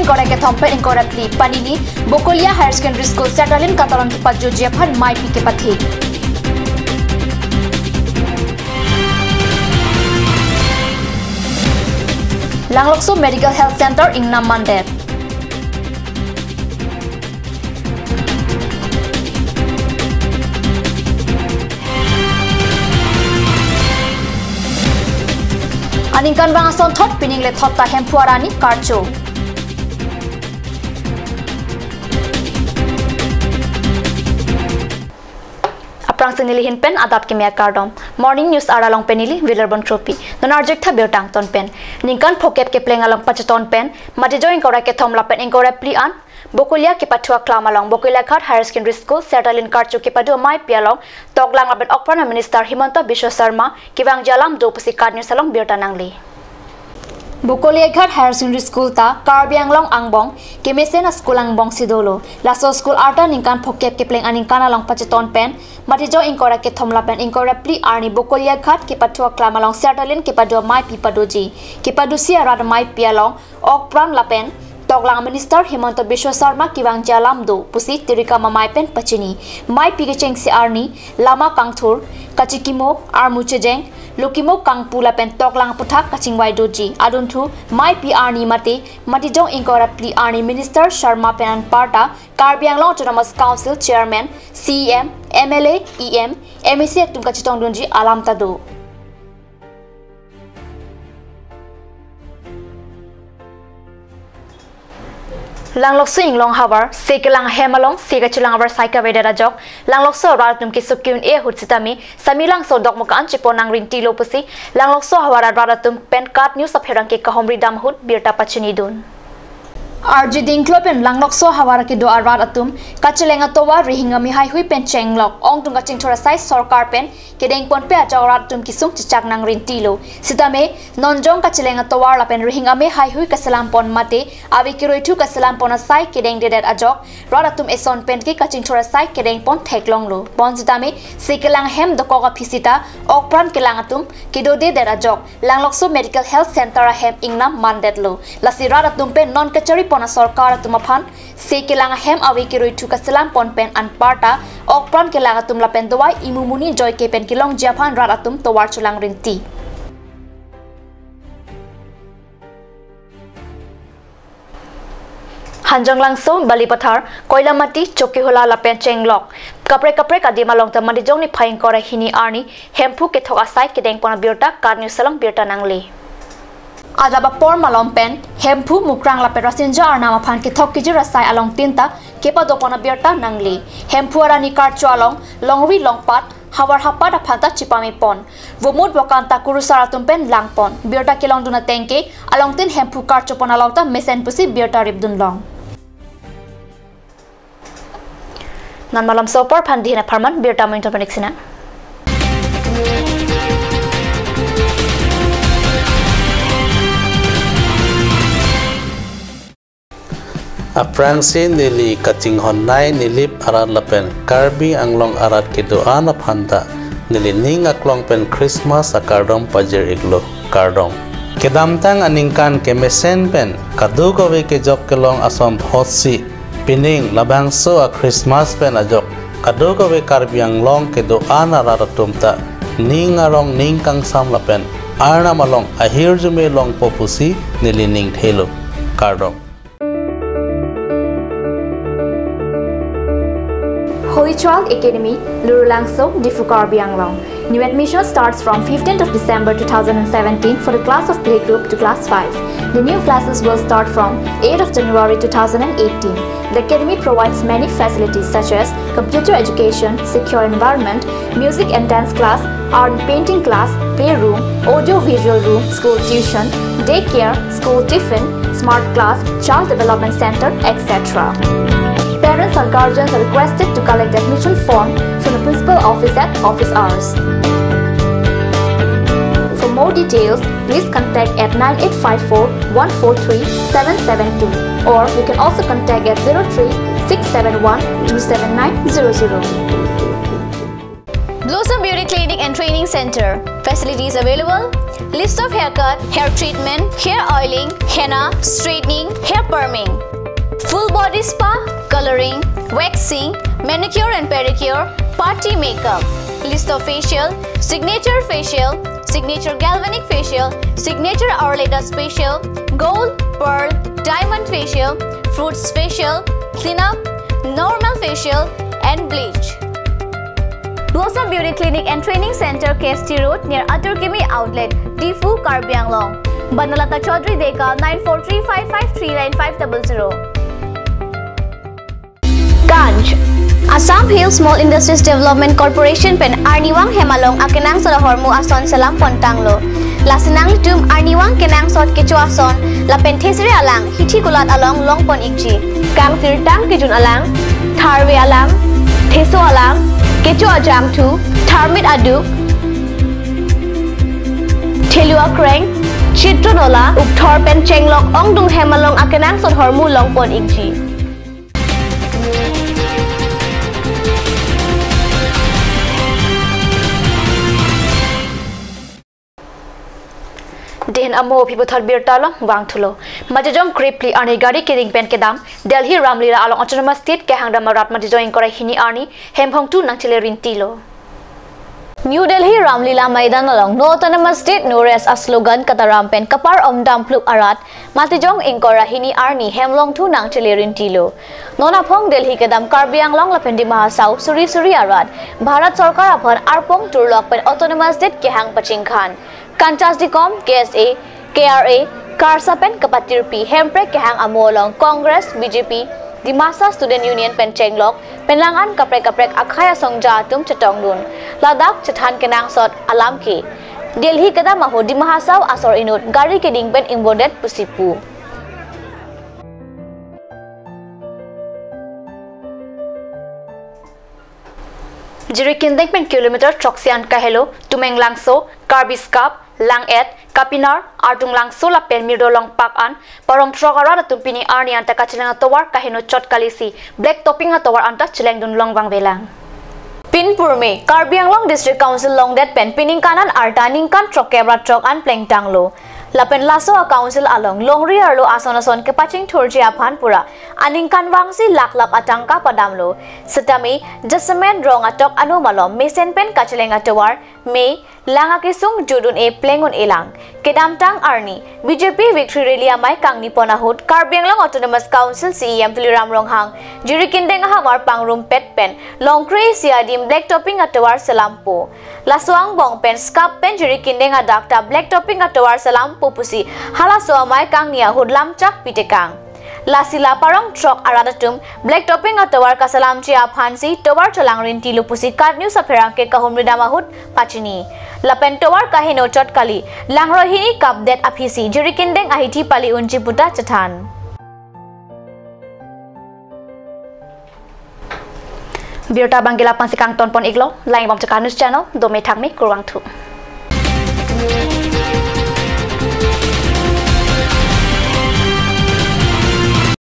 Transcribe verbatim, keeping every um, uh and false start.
Ingkoi ra kethom pen ingkoi ra phli panini Bokolia Higher Secondary School Sertalin katalon kepajutji aphan maipi kepathe. Langlokso Medical Health Center ingnam mandet. Aningkanvang asonthot pining lethot ta Hemphu arni karcho. Aphrangsi neli ahin pen adap kimi akardom. Morning News arat along pen neli Viler Bontropi. Non arjutha birta angton pen. Ningkan phokep kepleng along pacheton pen, Matijong ingkoi ra kethom lapen ingkoi ra phli an Bokolia kepathu aklam along Bokolia Ghat Higher Secondary School Sertalin karcho kepado amaipi along toklang lapen okpran Minister Himanta Biswa Sarma kevangji alam do pusi KAT News along birta nangle. Bokolia Ghat Higher Secondary School ta Karbi Anglong angbong kemesen a-school angbong si dolo. Laso school arta ningkan phokep kepleng aningkan along pacheton pen, Matijong ingkoi ra kethom lapen ingkoi ra phli arni Bokolia Ghat kepathu aklam along Sertalin kepado amaipi padoji. Kepadosi arat amaipi along okpran lapen toklang Minister Himanta Biswa Sarma kevangji alam do pusi tirikam amei pen pachini. Maipi kechengsi arni lama kangthur, kachikimo, armu chejeng, lokimo kangpu lapen toklang aphuthak kachingvai doji. Adunthu maipi arni mate Matijong ingkoi ra phli arni Minister Sarma pen anparta Karbi Anglong Autonomous Council Chairman, CEM, MLA, EM, MAC atum kachetongdunji alam ta do. Langlokso Inglong havar, se kelang ahem along se kachelang avarsai kavedet ajok Langlokso arat atum keso ke-un-e ahut sitame Samelangso Dokmoka an chepon nangrinti lo pusi Langlokso havar arat atum pen KAT News apherangke kahumri dam ahut birta pachinidun. Arjudingklo pen Langlokso havar kedo arat atum kachelang atovar rihing amei haihui pen chenglok ongdung kachingthur asai sorkar pen kedengponpe ajok rat atum kesung chechak nangrinti lo. Sitame nonjong kachelang atovar lapen rihing amei haihui kaselampon mate ave keroithu kaselampon asai kedengdedet ajok rat atum eson pen ke kachingthur asai kedengpon theklonglo. Bonsitame se kelang ahem dokok aphi sita okpran kelang atum kedodedet ajok Langlokso Medical Health Center ahem ingnam mandetlo. Lasi rat atum pen non kacharipon asorkar atum aphan se kelang ahem ave keroithu kaselampon pen anparta okpran kelang atum lapen dawai imu muni joike pen kelongji aphan rat atum tovar chelangrinti. Hanjanglangso, Balipathar, Koilamati, Chokihola lapen chenglok kaprek kaprek adim along ta Matijong niphai ingkoi ra hini arni Hemphu kethok asai kedengpon abirta KAT News along birta nangle. Adap apor malom pen Hemphu, Mukrang lapen Rasinja arnam aphan kethok kejir asai along tin ta kepadopon abirta nangle. Hemphu arni karcho along longri longpat, havar hapat aphan ta chepamepon. Vomut vokan ta kurusar atum pen langpon. Birta kelongdun ateng ke along tin Hemphu karchopon along ta mesen pusi birta ripdunlong. Non malomso apor aphan dihina pharman birta mointon panik sina. Aphrangsi neli kachinghon nei Nilip arat lapen Karbi Anglong arat kedo-an aphan ta neli ning aklong pen Christmas akardom pajir iklo, kardom. Kedamtang aningkan kemesen pen kadokave kejok kelong asonthotsi pining labangso a-Christmas pen ajok kadokave Karbi Anglong kedo-an arat atum ta ning arong ning kangsam lapen arnam along ahirjume longpo pusi neli ning thelo, kardom. Holy Child Academy, Lurulangso, Diphu, Karbi Anglong. New admission starts from fifteenth of December two thousand and seventeen for the class of playgroup to class five. The new classes will start from eighth of January two thousand and eighteen. The academy provides many facilities such as computer education, secure environment, music and dance class, art and painting class, playroom, audio visual room, school tuition, daycare, school tiffin, smart class, child development center, et cetera. Parents or guardians are requested to collect admission form from the principal office at office hours. For more details, please contact at nine eight five four one four three seven seven two, or you can also contact at zero three six seven one two seven nine zero zero. Blossom Beauty Clinic and Training Center. Facilities available: list of haircut, hair treatment, hair oiling, henna, straightening, hair perming, full body spa, coloring, waxing, manicure and pedicure, party makeup, list of facial, signature facial, signature galvanic facial, signature hourly dust facial, gold, pearl, diamond facial, fruits facial, cleanup, normal facial, and bleach. Blossom Beauty Clinic and Training Center, K S T Road, near Atur Kimi Outlet, Diphu, Karbi Anglong. Banalata Chaudhary Deka, nine four three five five three nine five double zero. Ganj. Assam Hill Small Industries Development Corporation pen arnivang hem along akenangsot ahormu ason selam pontanglo. Lasi nanglitum arnivang kenangsot kecho ason lapen thesere alang hithi kulat along longpon ikji. Kangsirtang kejun alang, tharve alang, theso alang, kecho ajangthu, tharmit aduk, thelu akreng, chitro nola, ukthor pen chenglok ongdung hem along akenangsot ahormu longpon ikji. Dei hin amo aphi puthot birta along vangthulo. Majijong krepli arni gari keding pen kedam, Delhi Ramlila along Autonomous State kehangdam arat majijong ingkoi ra hini arni hem hongthu nangchele rintilo. New Delhi Ramlila Maidan along "No Autonomous State, No Rest" a slogan kataram pen kapar omdam pluk arat, majijong ingkoi ra hini arni hem longthu nangchele rintilo. Non aphong Delhi kedam Karbi Anglong lapen Dima Hasao suri suri arat Bharat Sorkar aphan arpong turlok pen Autonomous State kehang pachingkhan. Kanchas Dikom, K S A, K R A, KARSA pen kapatirpi Hemprek kehang amo along Congress, B J P, Dimasa Student Union pen chenglok pen lang-an kaprek kaprek akhei asongja atum chetongdun. Ladak chethan kenangsot alam ke Delhi kedam ahut Dima Hasao asor inut gari keding pen ingbodet pusi pu. Jirikindeng pen kilometer throksi an kahelo, Tumenglangso, Karbi Skap, Lang-et, Kapinar, Artunglangso lapen Mirdolongpak an parong throk arat atum pini arni anta kacheleng atovar kaheno chot kalisi black topping atovar anta chelengdun longvangvelang. Pinpurme, Karbi Anglong District Council longdet pen piningkan an arta ningkan throkkep ra throk an plengtanglo. Lapen laso a council along longri arlo ason ason kepachingthurji aphan pura aningkanvangsi lakh lakh atangka padamlo. Setame jasemen rong atok ano malom mesen pen kacheleng atovar, me, lang akesung judun-e pleng un-elang. Kedamtang arni B J P Victory Rally amei kangnipon ahut Karbi Anglong Autonomous Council C E M Tuliram Ronghang Jirikindeng ahamar pangrumpet pen longkre isi adim black topping atovar selampo. Laso angbong pen Skap pen Jirikindeng adak ta black topping atovar selampo pusi halaso amei kangni ahut lamchak pitekang. Lasi la parong throk arat atum black topping atovar kaselamji aphansi tovar chelangrin tilo pusi KAT News apherangke kahumridam ahut pachini. Lapen tovar kaheno chot kali, langroi hini kapdet aphisi Jirikindeng ahithi pali unji puta chethan. Birta abang ke la-an pensi kangtonpon iklo, langbom Chakha News Channel, dome thakme, kurvangthu.